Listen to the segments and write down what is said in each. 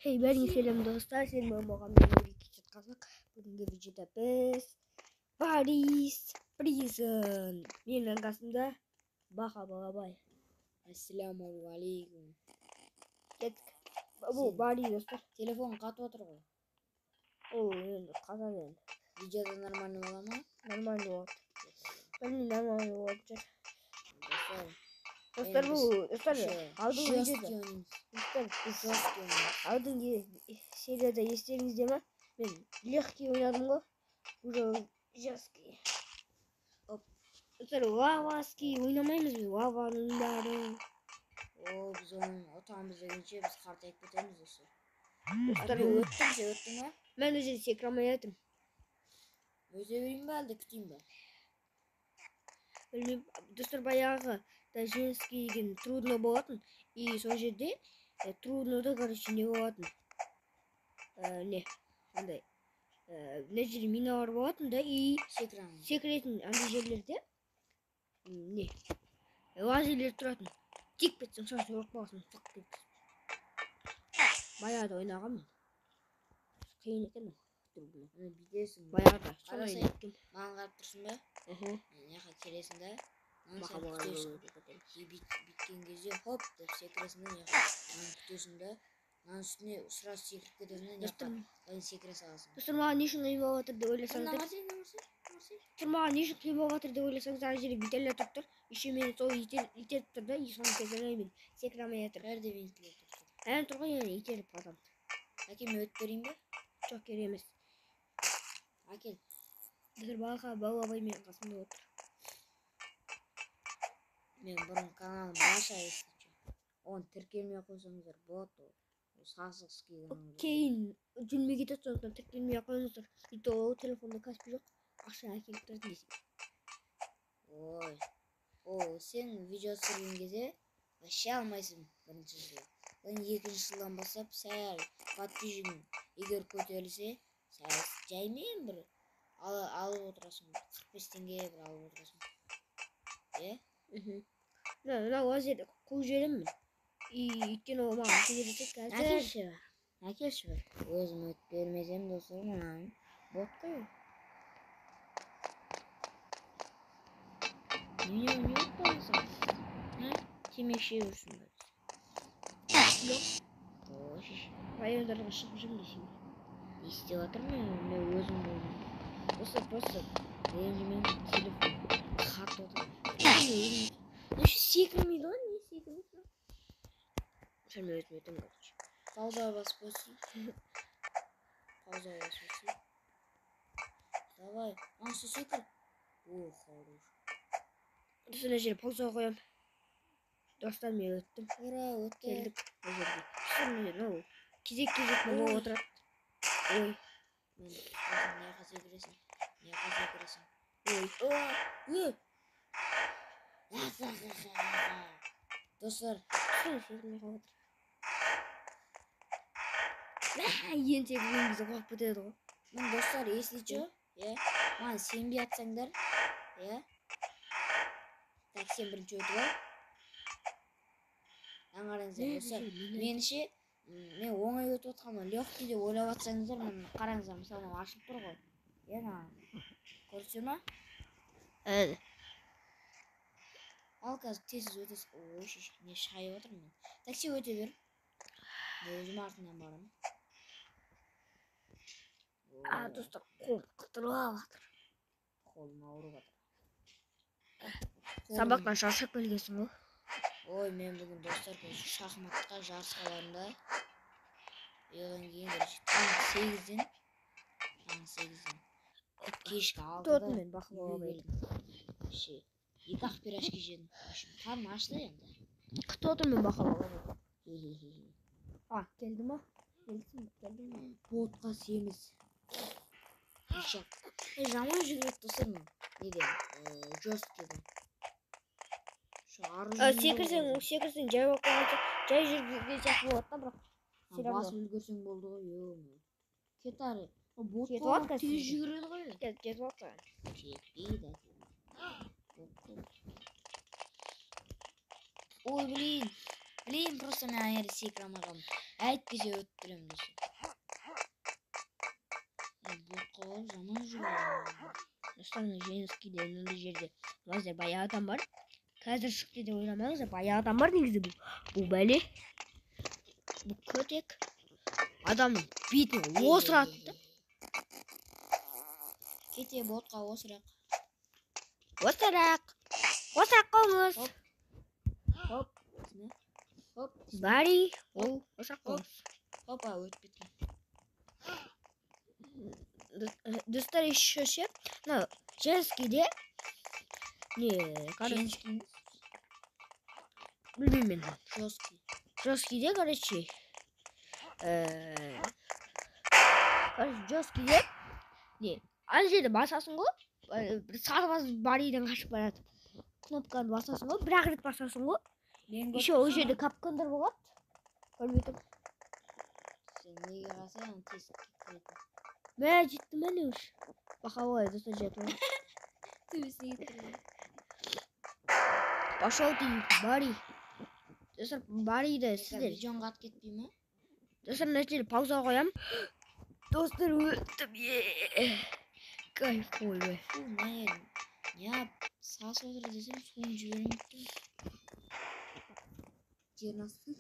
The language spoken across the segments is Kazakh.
Hey бәріңе сәлем достар, сен болғанмен қазақ. Бүгінгі видеода біз Борис Призон. Менің қасымда Баха Балабай. Ассалаумағалейкум. Кеттік. Бұл Борис достар. Телефон қатып отыр ғой. Ол енді қатады енді. Видеода нормально бола ма? Нормально болады. Білмеймін, нормально болып жүр. Достар, Достар, бұл достар алдыңғы жесткий видеода ойнаймыз. достар Біз жесткий ойнаймыз. Алдыңғы серияда естеріңізде ма? Мен легкий ойнадым ғой. Уже жесткий. Оп. Достар, лаваский ойнамаймыз біз, лаваның бәрі. О, біз оны ұтамыз дегенше біз қартайып кетеміз, достар. Достар, Мен өттім, сен өттің ба? Мен ол жерде секіре алмай жатырмын. Өте берейін ба, әлде күтейін ба? Білмеймін, достар, баяғы да женский деген трудно болатын. И сол жерде труднода, короче, не болатын. Не, андай. Мына жерде миналар болатын да, и Секіремін. Секіретін андай жерлерде не, лазерлер тұратын. Тиіп кетсең, сразу өліп қаласың. Фық деп. Баяғыда ойнағанмын. Қиын екен ол. Трудно. Аны бүйтесің. Баяғыда солай Қарасай. екен. Маған қарап тұрсың ба? Мхм. Мына жаққа келесің да, мынаны Баха сәл Балабай күтесің. деп атаймын. И бүйткен кезде хоп деп секіресің да, мына жаққа мынаны күтесің да, мынаның үстіне сразу секіріп кетесің да, мына Достар, жаққа былай секіре саласың. Достар, маған не үшін қиын болып жатыр деп ойласаңыздар, Мына қарасай, мына қарасай, мына қарасай. достар, маған не үшін қиын болып жатыр деп ойласаңыздар, ана жерде вентилятор тұрып тұр. Еще мені сол итеріп тұр да, и соны кесірінен мен секіре алмай жатырмын. Бәрі де вентилятор тұр. Әне тұр ғой, яғни итеріп адам. Әке, мен өтіп берейін бе? Жоқ, керек емес. Әкел. Достар, Баха Балабай менің қасымда отыр. Мен бұрын каналым Баша, если че. Оны тіркелмей қойсаңыздар болады ол. Ол сасық канал. Кейін жүрмей кетеді, сондықтан тіркелмей ақ қойыңыздар. И то ол телефонда Каспи жоқ, ақша әкеліп тұратын десең. Ой. О, сен видео түсірген кезде вообще алмайсың бірінші жылы. Одан екінші жылдан бастап сәл подписчигің егер көтерілсе, сәл жаймен бір алып отырасың. 45 теңге бір алып отырасың. Е? Мхм. Мына лазер қуып жіберемін мен. И өйткені ол маған кедергі жасайды қазір. Әкелші бір. Әкелші бір. Өзім өтіп бермесем, достар, мынаны бот қой. Не, не болып қалды саған? А? Темекі шегіп жүрсің бе? Жоқ. Ой, шеше. Райондарға шығып жүрмін десең. Не істеп жатырмын мен? Мен өзім болдым. Достар, просто Ренжімеймін, телефон қатып отыр. Вообще секірмейді ғой, не секірмейді? Сейчас мен өзім өтемін, короче. Паузаға басып қойсын. Паузаға басып қойсын. Давай, ана секір. О, хорош. Достар, мына жерге паузаға қоямын. Достар, мен өттім. Ура, өтті. Келдік мына жерге. Достар, мына жерде, мынау кезек-кезек болып отырады. Ой, Мен өзің мына жаққа секіресің. Мына жаққа секіресің. Ой. Ө! Достар, Достар, секірмей қалып отыр. Мә, ең секірген кезде қорқып кетеді ғой. Мен достар, если че, е, маған сенбей атсаңдар, е. Так, сен бірінші өтіп ал. Маған қараңыздар, достар, меніңше, мен оңай өтіп отқанмын, легкий деп ойлап атсаңыздар, міне қараңыздар, мысалы, мынау ашылып тұр ғой. Е, мына. Көрсете ма? Ә, Ал қазір тез өтесің. Ой, шеше, не шайып жатырмын мен. Так, сен өте бер. Мен өзім артынан барамын. А, достар, қолым қытырлап жатыр. Қолым ауырып жатыр. Сабақтан шаршап келгенсің ғой. Ой, мен бүгін, достар, короче, шахматқа жарысқа бардым да. И одан кейін, короче, таңғы сегізден, таңғы сегізден, кешкі алтыда Күтіп мен Баха үйге Балабайды. келдім. Вообще, екі ақ пирожки жедім. В общем, қарным ашты енді. Күтіп отырмын мен Баха Балабайды. Хе-хе-хе. А, келді ма? Келсін, келді ма? Ботқа семіз. Ишак. Жаман жүгіреді, достар, мынау. Неден? Жесткийден. Шу ары жүгірген Секірсең, ғой. секірсең жай болып қалған сияқты, жай жүрген сияқты болады да, бірақ А, все равно. басып үлгерсең болды ғой, ё-моё. Кет ары. О, Кетіп ботқа алады тез қазір. жүгіреді ғой. Жетіп алды саған. Жетпейді. Ботқа. Ой, блин. Блин, просто мен ана жерде секіре алмай қалдым. Әйтпесе өтіп тұремін достар. Ботқа болып жаман жүгірдім. Достар, мына женскийде мынандай жерде мынандай баяғы адам бар. Қазір шықты деп ойламаңыздар, баяғы адам бар негізі бұл. Бұл бәле. Бұл көтек. Адамның бетіне осырады да. Кете ботқа осырақ. Осырақ. Осырақ қоңыз. Хоп. Хоп. Хоп. Бари, ол осырақ қоңыз. Хопа, өтіп кеттім. Достар, еще ше, мына женскийде не, короче, Женский. Білмеймін мен. Жесткий. Жесткийде, короче, короче, жесткийде не, ана жерде басасың ғой, бір сарбаз Баридан қашып барады. Кнопканы басасың ғой, бір ақ рет басасың ғой. Мен Еще ол жерде капкандар болады. Көрмей тұрмын. Сен неге қалсаң, ана тесікке кіретін. Мә, жеттім әне уж. Бақа болай, достар, жетіп алдым. Төбесіне кетті. Пошел ты, Бари. Достар, Бариді сіздер. Видеоң қатып кетпей ме? Достар, мына жерде пауза қоямын. Достар, өттім. Кайф қой, ой. Фу, мына не сасып отыр десем, суын жібермеппін. Жерін асты.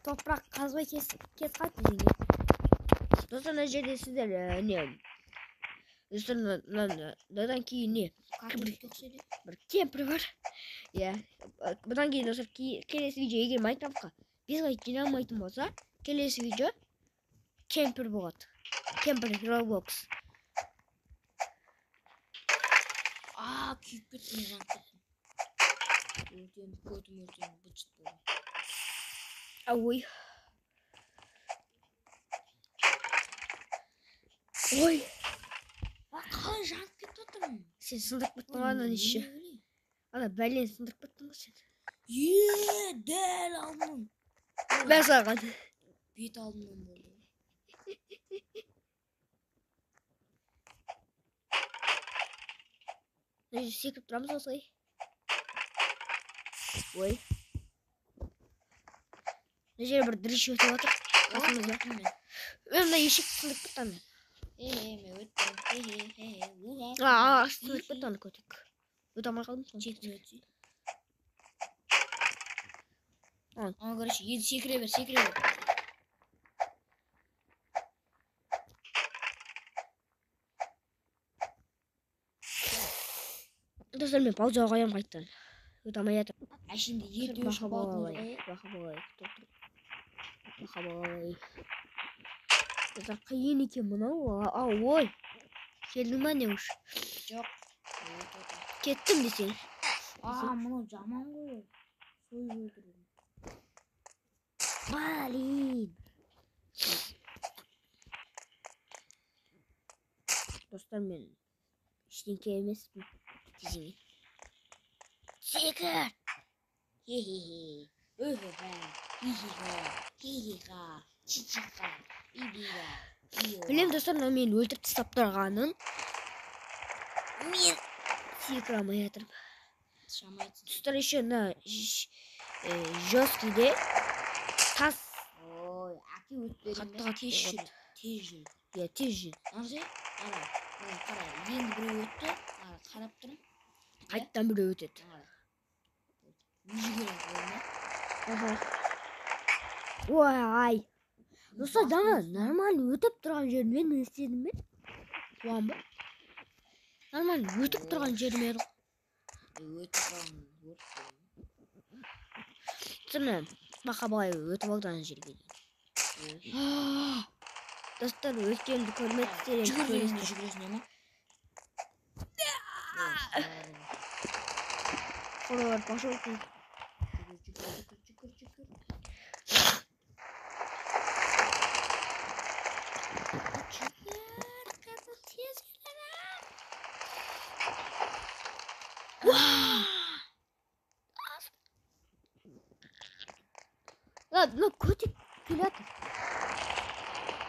Топырақ қазбай кес қайтты жеңге. Достар, мына жерде сіздер, не? Достар, мынадан кейін не? Картошка ұқсайды. Бір кемпір бар. Иә. Бұдан кейін, достар, келесі видео егер Майнкрафтқа 5 лайк жиналмайтын болса, келесі видео кемпір болады. Кемпір Roblox. А, күйіп кеттім, жанып кеттім. Өртенді, көтім өртенді, быт-шыт болды. А, ой. Ой. А, қалай жанып кетіп отырмын? Сен сындырып кеттің ғой ананы еще. Ана бәлені сындырып кеттің ғой сен. Е, дәл алдымнан. Мә саған. Бет алдымнан болды. Мына жерде секіріп тұрамыз осылай. Ой. Мына жерде бір дрищ өтіп жатыр. Қасымызда. Өттім мен. Е, мына ешек сындырып кетті ана. Е, мен өттім. Е, е, уха. А, а, сындырып кетті ана көтек. Өте алмай қалдым соны. Шетін өтсе. А. Ана, короче, енді секіре бер, секіре бер. Достар, мен паузаға қоямын қайтадан. Өте алмай жатырмын. Әшейінде ерте Бақа өшіп қалатын балалай, ғой. бақа балалай, күтіп тұр. Бақа балалай. Достар, қиын екен мынау. А, ой. Келдің ба не уж? Жоқ. Кеттім десең. А, мынау жаман ғой. Сойып өлтірді. Блин. Достар, мен ештеңке емеспін десең. Секір. Хе-хе-хе. Ө-хе-ха. Хи-хи-ха. Хи-хи-ха. Чи-чи-ха. Би-би-га. Би-о. Білем, достар, мынау мені өлтіріп тастап тұрғанын. Мен секіре алмай жатырмын. Шамайтсың. Достар, еще мына жесткийде тас. Ой, әке өтіп берген Қатты бе? қатты Тез жүр, болады. тез жүр. Иә, тез жүр. Ана ше, ана, мына қара, енді біреу өтті, ана қарап тұрмын. Қайтадан біреу өтеді. Ана. Жүгіреді, көрдің бе? Аха. Ой, ай. Достар, жаңа нормально өтіп тұрған жеріммен не істедім мен? Қуан ба? Нормально өтіп тұрған жерім еді ғой. Өтіп қалған, өліп қалған. Достар, мына бақа былай өтіп алды ана жерге дейін. Ой. Достар, өткенді көрмедіңіздер, енді Жүгір дегенде көресіздер. жүгіресің, ема? Қоралар, пошел ты. Жүгір, жүгір, жүгір, жүгір, жүгір. Жүгір, қызыл, тез жүгір. Мына көтек келе жатыр.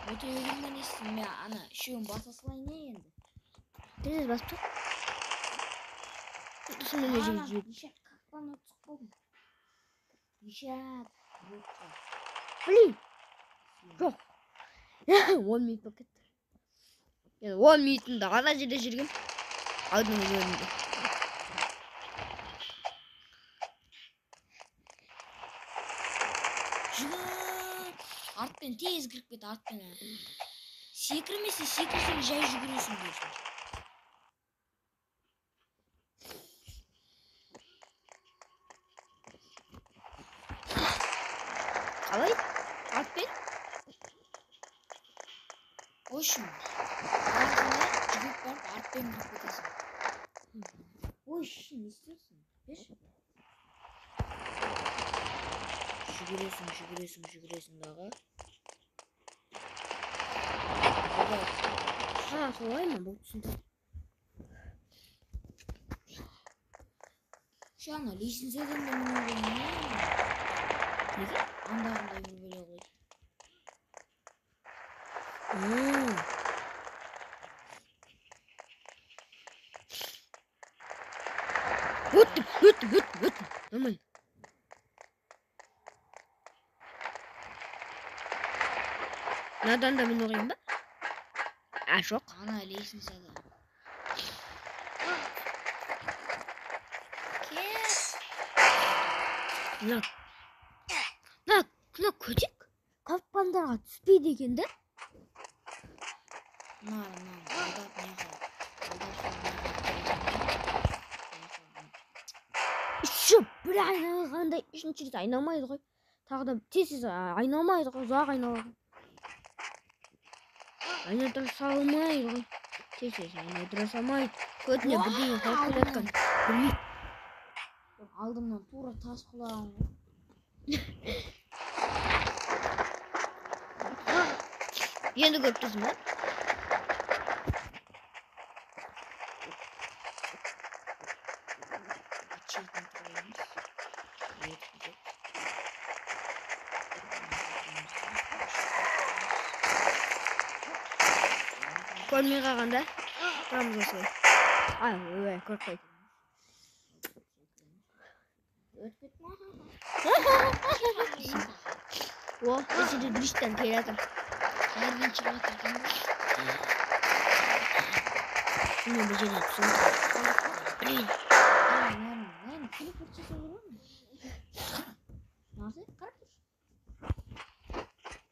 Өте берген бе не істеймін? Мен ана үшеуін баса салайын иә енді. Тез басып тұр. Сосын мен мына жерге Ана, жібердім. неше қақпан өтіп қалдым. Ишак. Ботқа. Блин. Жоқ. 10 минут болып кетті. Енді 10 минутымды ана жерде жүргем. Алдыңғы бөлімде. Жүгір. Артпен тез кіріп кет, артпен. Секірмесе, секірсең жай жүгіресің дейсің. Қалай? Артпен? В общем, артына жүгіріп барып артпен кіріп кетесің. Ой, не істейсің? Берші. Жүгіресің, жүгіресің, жүгіресің дағы. А, солай ма? Бұл түсінді. Ше, ана лестницадан да міне қоймай. Неге? Андағындай бір бөле ғой. Өттім, өттім, өттім, өттім. Нормально. Мынадан да міне қояйын ба? А, жоқ. Ана лестницада. Кет. Мына, мына, мына көтек қапқандарға түспейді екен да? Мына, мына, алдап не қыл. Алдап сол не қыл. Үші бір айналғанда үшінші рет айналмайды ғой. Тағы да тез-тез айналмайды ғой, ұзақ айналады. Айналдыра салмайды ғой. Тез-тез айналдыра салмайды. Көтіне бірдеңе қойып келе жатқан. Білмейді. Алдымнан тура тас құлаған ғой. Енді көріп тұрсың ба? Көрмей қалғанда тұрамыз осылай. Ай, ой, көріп қойдым. Өтіп кетті ма? О, бұл жерде дриштен келе жатыр. Қайерден шығып жатыр екен бұл? Міне бұл жерде түсіп отыр. Блин. Мынаны телепорт жасау керек ме? Нарсы, қарап тұршы.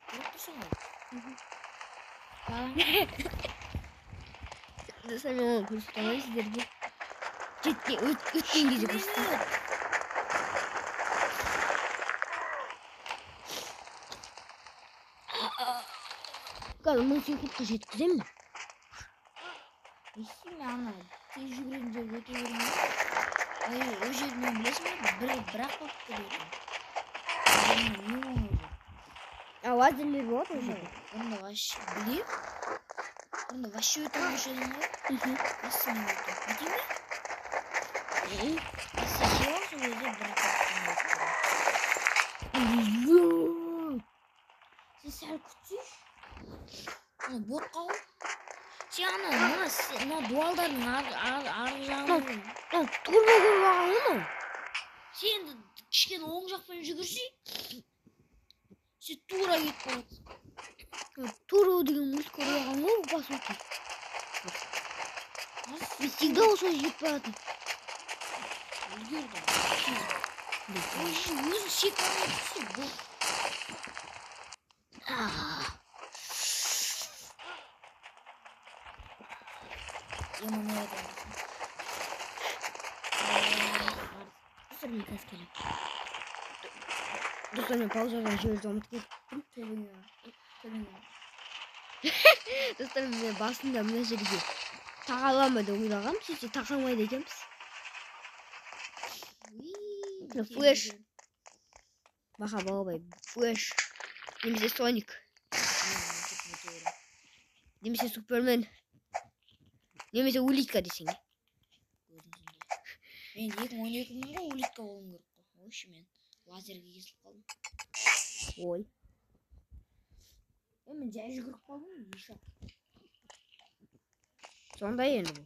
Қарап тұрсың ғой. Достар, мен оны көрсете алмаймын сіздерге. Жеткен, өткен кезде көрсетемін. Қазір 1000 секундқа жеткіземін. Не істеймін мен ана тез жүгіретін жерге өте беремін. Ой, ол жерді мен білесің бе? Бір-ақ болып кетеді. Не оңай жер. А, лазерлер болады ол жерде? Онда вообще білемін. Онда вообще өте алмаушы едің ғой. Басты мен өтемін. Өтейін бе? Басты жеп ал, сол кезде бір ақ болып кетеді. Сен сәл күтсейші. Ана ботқа ғой. Сен ана, мына мына дуалдардың арғы жағын Мынау турбо көріп алған ғой мынау. Сен енді кішкене оң жақпен жүгірсей, сен тура кетіп қаласың. Турбо деген мультик көріп алған ғой, по сути. Мен всегда осылай жетіп баратын. Үлгерді. Ой, өзі секіріп түсті, бұл. Достар, мен қазір келемін. Достар, мен паузадан жіберуді ұмытып кеттім. Төбеңе бар. Төбеңе бар. Достар, мен басында мына жерге таға аламын ба деп ойлағанмын, сөйтсе таға алмайды екенбіз. Уи, Флэш. Баха балабай, Флэш. Немесе Соник. Немесе Супермен. Немесе Улитка десең. Мен екі мың он екімін ғой, улитка болуым керек қой. Ой, мен лазерге кесіліп қалдым. Ой. Мен жай жүгіріп қалдым, еші. Сондай енді бұл.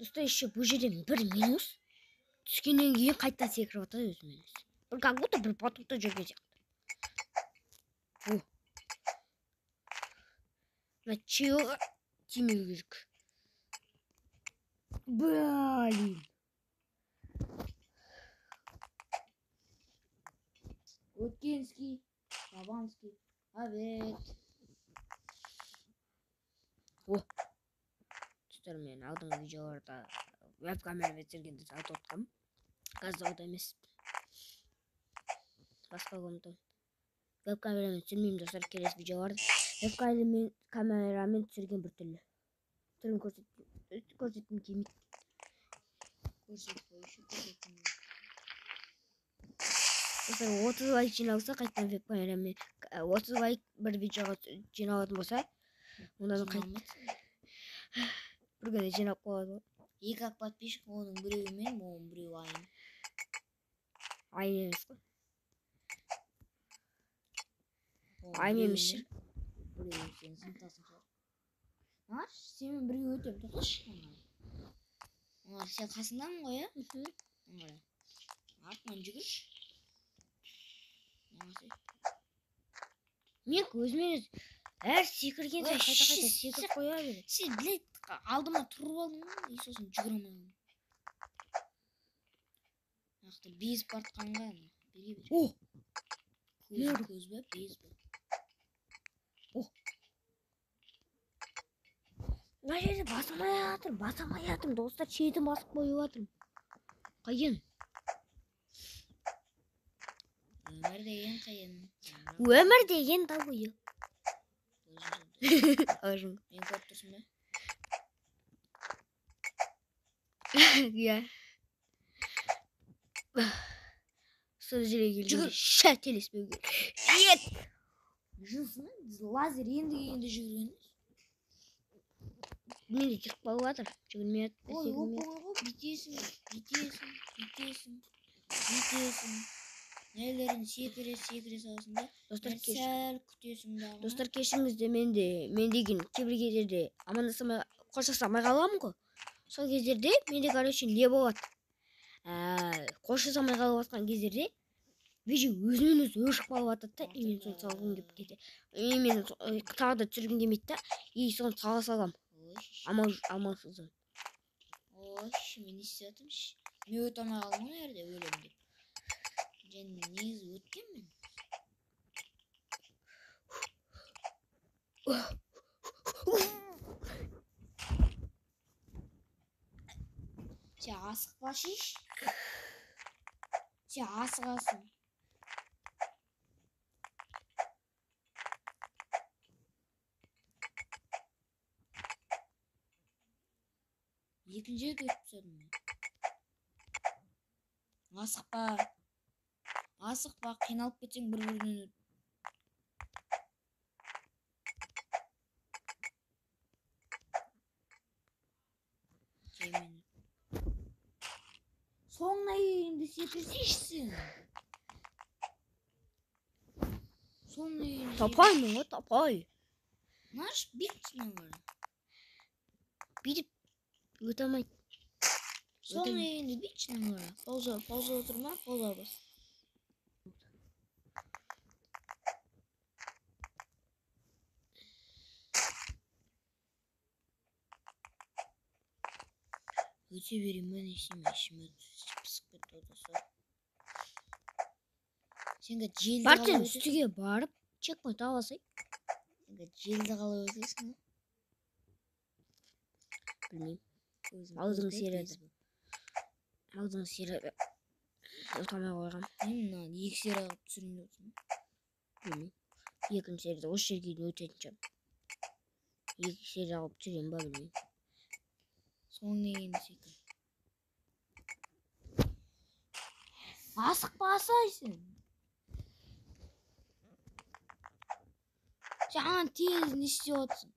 Достар, еще бұл жерден бір минус. Түскеннен кейін қайта секіріп жатады өзімен өзі. Бір как будто бір батутта жүрген сияқты. О. Мына чиоға тимеу керек. Блин. Өткенский, Шабанский, обед. О. Достар, мен алдыңғы видеоларда веб камерамен түсіргенде сатып отқам. Қазір ода емес. Басқа комната. Веб камерамен түсірмеймін, достар, келесі видеоларды. Веб камерамен түсірген біртүрлі. Түрін көрсеткім келмейді. Көрсет қойшы, көрсеткім. Достар, 30 лайк жиналса, қайтадан веб камерамен 30 лайк бір видеоға жиналатын болса, онда бір күні жиналып қалады ғой. Екі ақ подписчик, оның біреуі мен, оның біреуі Айым. Айым емес қой. Айым емес шығар. Біреуі сенің сыныптасың шығар. Аш, сенімен бірге өтемін, тоқташы. Аңғар, сен қасындамын ғой, иә? Аңғар. Артынан жүгірші. Мен көзімен әр секірген сайын қайта-қайта секіріп қоя береді. Сен, блядь, алдыма тұрып алдың ғой, и сосын жүгіре алмай қалдым. Нақты безіп бартқанға ана, бере бер. О! Көз, көз бе, без бе? О! Мына жерде баса алмай жатырмын, баса алмай жатырмын, достар, шетін басып қойып жатырмын. Қиын. Өмір деген қиын. Өмір деген табиғи. Өзің. Мен көріп тұрсың ба? Иә. Сол жерге келгенде шәтелеспеу керек. Ет! Жынсың, лазер енді келгенде жүгірген. Мен де жүріп қалып жатыр. Жүгірмей жатыр, Ой, секірмей оп-оңай ғой, бүйтесің, бүйтесің, бүйтесің, бүйтесің. Нелерін секіре, секіре саласың да. Достар, Сәл күтесің дағы. Достар, кешіріңіздер, мен деген кейбір кездерде амандасамай, қоштаса алмай қаламын ғой. Сол кездерде менде, короче, не болады? Қоштаса алмай қалып жатқан кездерде видео өзінен өзі өшіп қалып жатады да, и мен соны салғым келіп кетеді. И мен тағы да түсіргім келмейді да, и соны сала саламын. Амалсыздан. Ой, мен не істеп жатырмын? Мен өте алмай қалдым ғой жерде, өлемін деп. Және негізі өткенмін. Сен асықпашы. Сен асығасың. Екінші рет өтіп тастадым мен. Асықпа. Асықпа, қиналып кетсең бір-бірінен өт. Соңына келгенде секірсейші сен. Соңына келгенде Тапаймын ғой, тапай. Наш бүйтсін аңғара. Бүйтіп өте алмайды. Соңына келгенде бүйтсін аңғара. Пауза, пауза отырма, пауза бас. Өте берейін ба, не істеймін, ішім пысып кетті ғой, достар. Сен қазір желді Бар қалай сен өтесің? үстіге барып, чекпоинт ала алсай. Сен қазір желді қалай өтесің, а? Білмеймін. Көзің Аузың көз бе, середі. без бе? Аузың середі. Өте алмай қойғам. Мен мына екі серия қылып түсірейін деп отырмын. Білмеймін. Екінші серияда осы жерге дейін өтетін шығармын. Екі серия қылып түсіремін ба, білмеймін. Соңына келгенде секір. Асықпасай сен. Сен ана тез не істеп отырсың?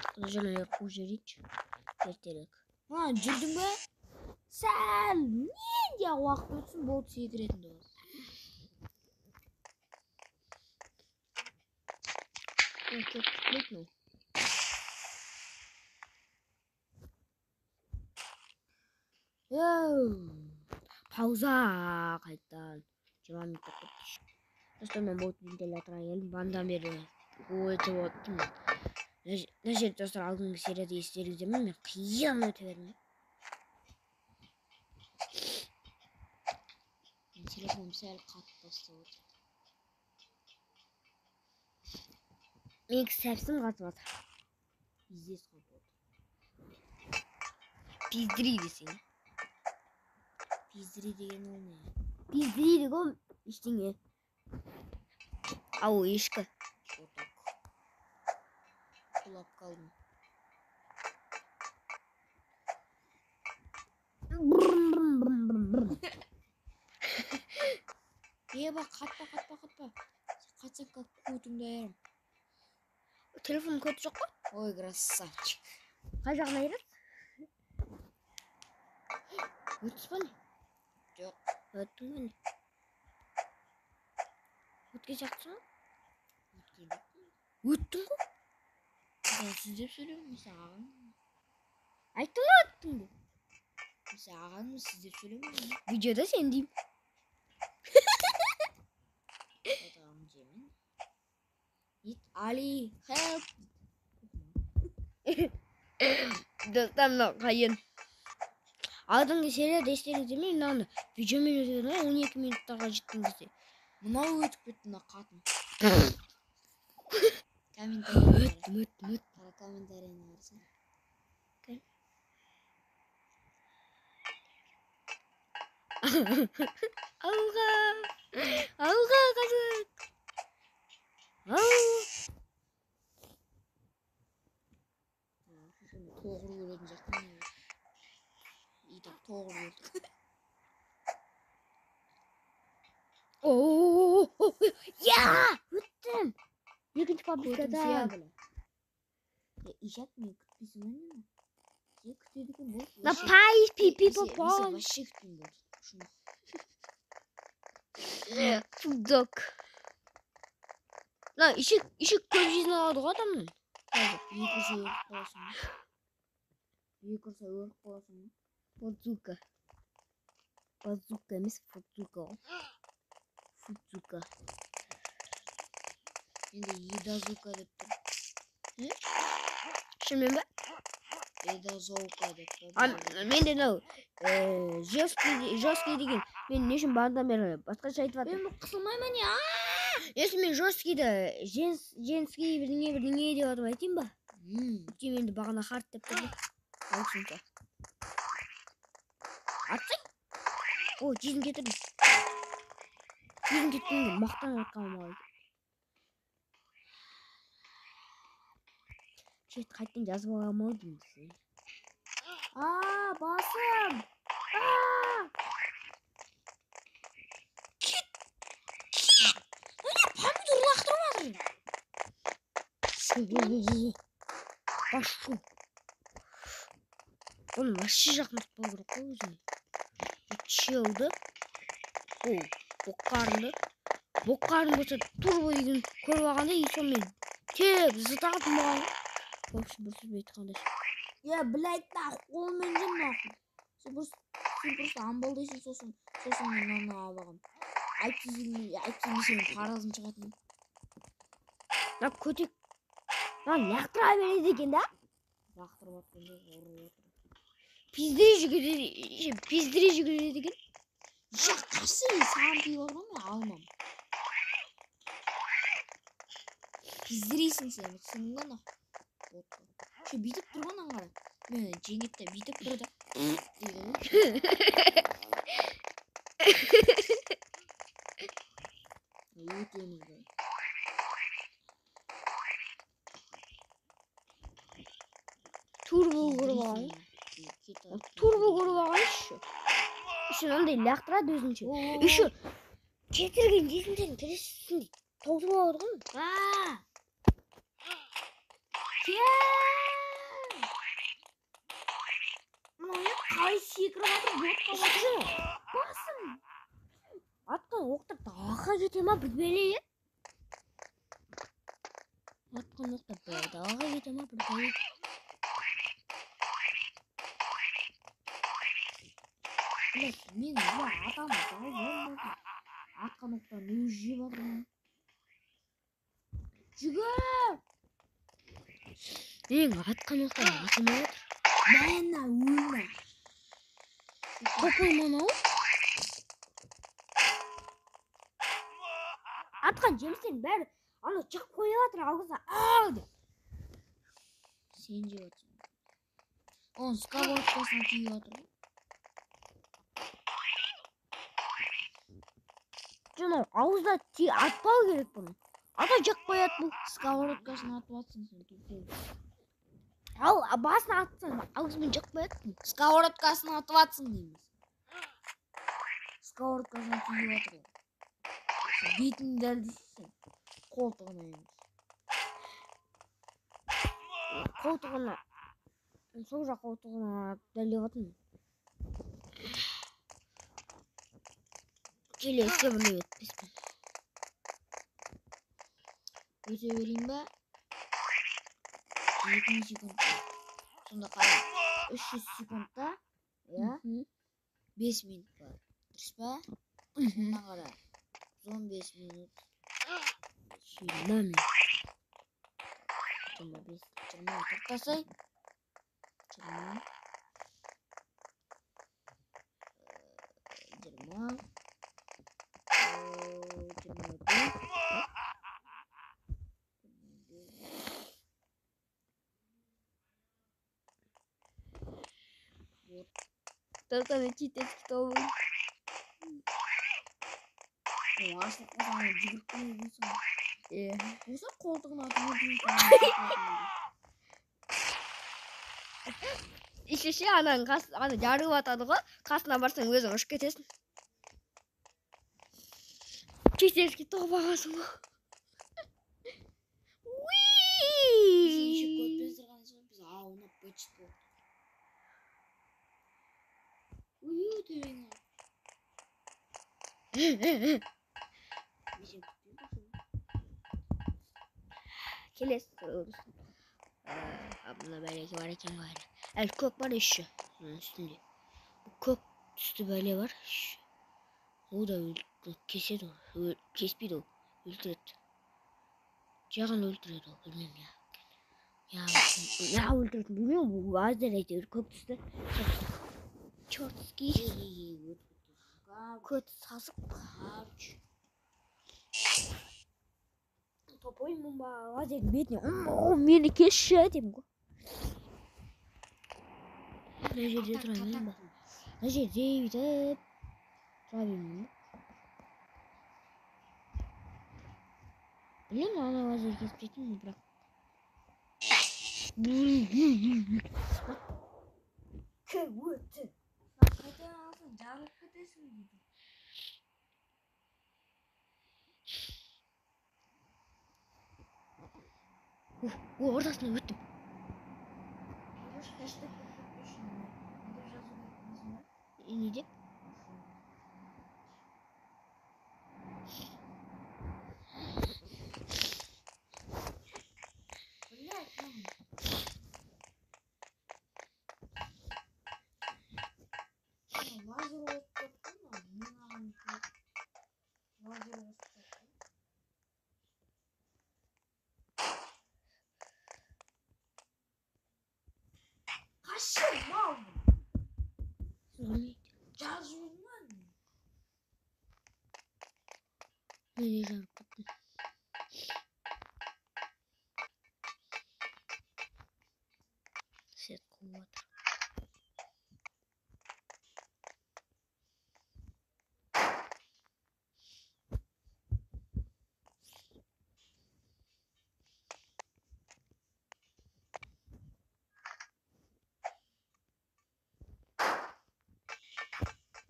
Құдай жайлы қуып жіберейінші. Ертерек. Ана жүрдің бе? Сәл нендей уақыт өтсін, болды секіретін де болады. Ой, кеп түспейді мынау. Пауза қайтадан. 20 минут болып кетті. Достар, мен бұл вентиляторға келдім. Бандан бері өтіп отырмын. Мына жерде, достар, алдыңғы серияда естеріңізде ме, мен қиын өте бердім. Телефоным сәл қатып бастап отыр. Менікі сәпсім қатып жатыр. Пиздец қатып отыр. Пиздри десең. Пиздри деген ол не? Пиздри деген ол ештеңе. Ау, ешкі. Отак. Құлап қалдым. Брум, брум, брум, брум, брум. Еба, қатпа, қатпа, қатпа. Сен қатсаң, как көтіңді айырам. Телефонның көті жоқ қой? Ой, красавчик. Қай жағын айырады? Өттіс па не? Жоқ. Өттің ба не? Өткен сияқтысың ғой? Өткен жоқпын. Өттің ғой? Сен сіз деп сөйлеуің, мен сен ағаң. Айттың ғой өттің деп. Мен сен ағаңмын, сіз деп сөйлемеймін. Видеода сен деймін. Отырамын жемін. Ит, Али, help. Достар, мынау қайын. Алдыңғы серияда естеріңізде ме, мынаны видеомен өтеді ғой, 12 минуттарға жеткен кезде. Мынау өтіп кетті, мына қатын. Комментарийні қара. Өттім, өттім, өттім. Қара, комментарийні қарасаң. Кім? Алға! Алға, қазақ! Ал! Тоғыр өлетін сияқтымын. Итак, тоғыр өлдік. О-о-о-о-о! Я! Өттім! Екінші Көтім пабликадан. сия білі. Е, ишак, мен күтпейсің ба нені? Сен күтеді екен, болды. На Вообще пай, пи, пи, мен па, сен пам. вообще күттім, болды. Шын. Фудок. Мына ишек көп жизнь алады ғой адамнан. Қазір екі ұрса өліп қаласың. Екі ұрса өліп қаласың. Базука. Базука емес, фудзука ғой. Фудзука. Менде едазука деп тұр. Шынымен бе? Едазоука деп тұр. А, менде мынау, жесткий деген, мен не үшін бағанадан бері басқаша айтып жатырмын? Мен қысылмай ма не? А! Если мен жесткийді женский бірдеңе бірдеңе деп жатып айтайын ба? Өйткені менде бағана хард деп тұр. Ол түсінікті. Атсай! О, жизнь кетірдім. Жизнь кеткенге мақтанып жатқаным қалай. Шет, қайтадан жазып аламын ау деймін десең. А, басым! А! Кет! Кет! Міне помидор лақтырып жатыр. Башу. Оны вообще жақындатпау керек қой өзіне. Челді. О, боқ қарынды. Боқ қарын болса турбо деген көріп алғанда и сонымен теп зытатын болған ғой. В общем, бір сөзбен айтқанда. Я, блядь, нахуй, қолмен жүр, нахуй. Сен просто амбалдайсың, сосын мен мынаны алып алғанмын. Әйтпесе мен сенің паразың шығатын. Мына көтек, мына лақтыра береді екен да? Лақтырып жатқан жоқ, ұрып отыр. Пиздіре жүгіреді, пиздіре жүгіреді екен. Жақ, қарсы, саған тиіп отыр ғой, мен алмам. Пиздірейсің сен, түсіндің ба, нахуй? Ботқа. Ше, бүйтіп тұрған аңғара. Мені жеңеді де, бүйтіп тұр да. Дейді ғой. Өтеміз бе? Турбо көріп алған. Турбо көріп алған еще. Еще мынандай лақтырады өзінше. Еще кетірген кезінде келесісін дейді. Толтырып алады ғой. А! Мынау не қалай секіріп жатыр, ботқа Секіріп. Басым. Атқан оқтар далаға кете ма бір бәле, е? Атқан оқтар далаға кете ма бір бәле? Блядь, мен мына атам долбоеб. Атқан оқтан өзі жеп жатырмын. Жүгір! Ең атқан оқтан атылмай жатыр. Мә, өлме. Тупой мынау. Атқан жемістен бәрі ана жеп қойып жатыр ауызына ау деп. Сен жеп жатырсың. Оның сковородкасына тиіп жатыр ғой. Жоқ, ауызда атпау керек бұны. Ата жеп қояды бұл. Сковородкасына атып жатсың сен, тупой. Ал басына атсаң, аузымен жеп қояды бұл. Сковородкасына атып жатсың дейміз. Сковородкасына тиіп жатыр ғой. Сен бетін дәлдейсің. Қолтығына емес. Қолтығына. Сол жақ қолтығына дәлдеп жатырмын. Келесі біреу өтпеспін. Өте берейін ба? 2000 секундта. Сонда қара. 300 секундта, иә? 5 минут бар. Дұрыс па? Сонда қара. 15 минут. 20 минут. 25. 20. Тоқтасай. 20. 20. 24. Тоқтаны читерский тобы. Ашылып қалса, ана жүгіріп келе бересің ғой. Иә. Болса қолтығына атып өлтірейін. Еще ше, ананың қас, ана жарылып атады ғой, қасына барсаң өзің ұшып кетесің. Читерский топ ағасың ғой. Біз еще көтпей тұрған соң біз аунап быт-шыт болдық. Ую, төбеңе. Мен сені күтпеймін ғой. Келесі ұрыс. Мына бәлеге бар екен ғой әлі. Әлі көк бар еще мұның үстінде. Көк түсті бәле бар еще. О да кеседі ол. Кеспейді ол. Өлтіреді. Жағын өлтіреді ол, білмеймін я. Я, я өлтіретін білмеймін, бұл аздыр әйтеуір көк түсті. Чертский. Көт сасық. Топоймын ба, лазердің бетіне. Мені кесші деймін ғой. Мына жерде тұра беремін ба? Мына жерде бүйтіп тұра беремін ба? Білемін, ана лазер кесіп тастайтынын, бірақ. Өті. Қайтадан алсаң, жарылып кетесің дейді. О, ортасына өттім. Хэштег қойып кетпеші, не деп жазу керек білесің бе? Не деп? Блядь, мам. Лазер қосып қойыпты ма? Мен аған лазер қосып қойыпты. Қашы, мал! Білмейді. Жарып жібердің ба? Мен де жарып кеттім. Свет қуып жатыр.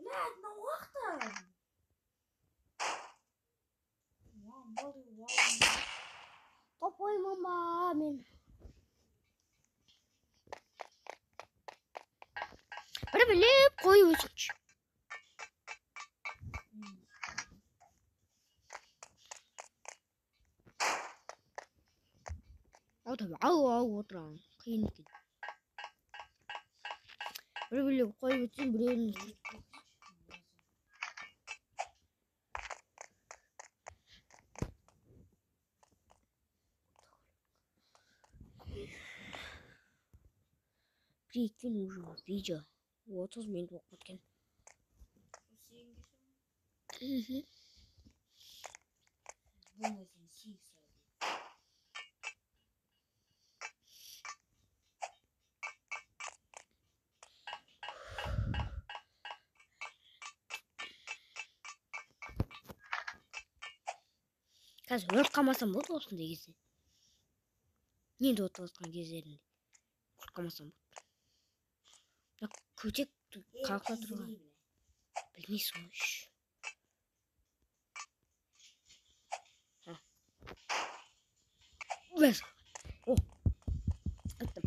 Блядь, мынау уақыты. Топоймын ба мен? Бір біліп қойып өтсінші. Ау, таба, ау, ау, отырамын. Қиын екен. Бір біліп қойып өтсем, біреуін Прикинь, уже видео 30 минут болып кеткен. Бұны сен 8 сағат. Қазір өліп қалмасам болды осындай кезде. Енді отып кездерінде өліп қалмасам болды. Мына көтек қалқыла тұрған. Білмейсің ғой. Бәс. О. Аттым.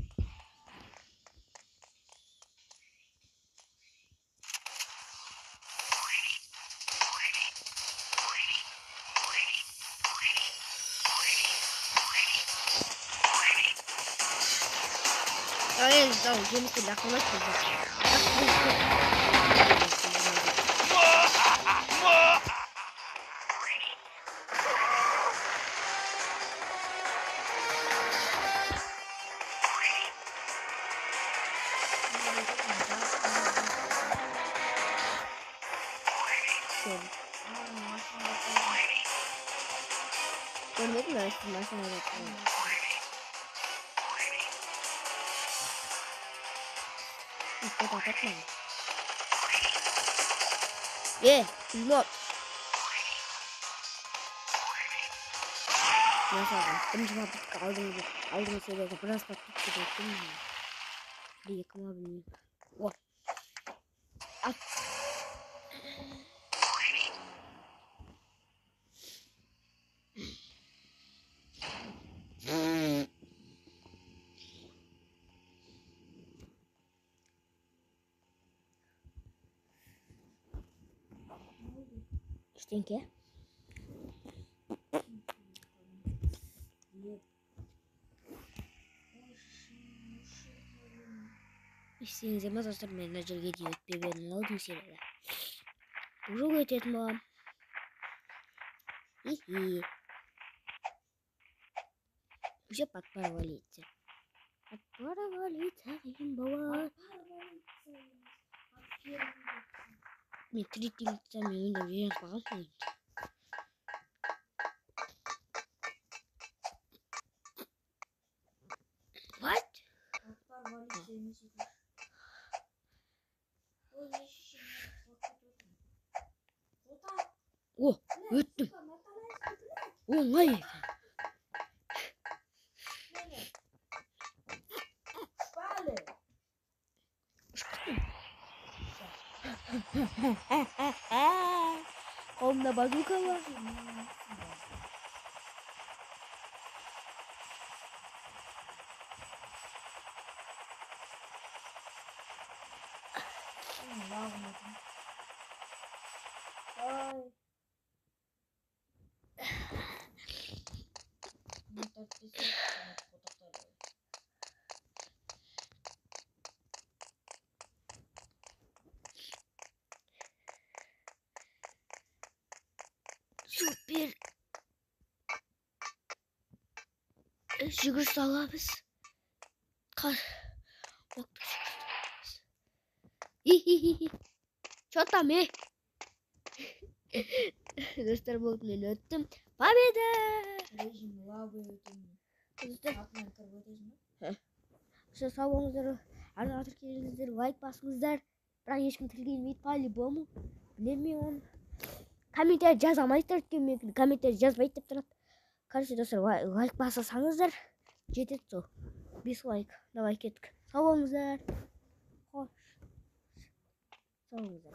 Енді жемісті лақтырмайды бізді. Көрмедім бе, машинада тұрған. Е, пилот. Мәссаған, бірінші попытка алдыңғы серияда біраз попытка өттім. Бір екі ма, білмеймін. О. Ат. Ештеңке. Естеріңізде ма, достар, мен мына жерге дейін өтпей бердім алдыңғы серияда. Бұл жолы өтетін боламын. Хи-хи. Уже подпорвалиться. Подпорвалиться қиын болады. Мен третий лицамен ойнап үйреніп қалғанмын енді. What? О, өттім. Оңай екен. Қолымда базука бар. Супер. Жүгіріс аламыз. Че там, е? Достар, болды, мен өттім. Победа! Режим лавы өтемін. Достар, Атынан кіріп өтесің ба? Сау болыңыздар, арнаға тіркеліңіздер, лайк басыңыздар. Бірақ ешкім тіркелмейді по-любому. Білемін мен оны. Комментарий жаза алмайсыздар, өйткені мен комментарий жазбайды деп тұрады. Короче, достар, лайк бассаңыздар, жетеді сол. 5 лайк. Давай, кеттік. Сау болыңыздар. Қош. Сау болыңыздар.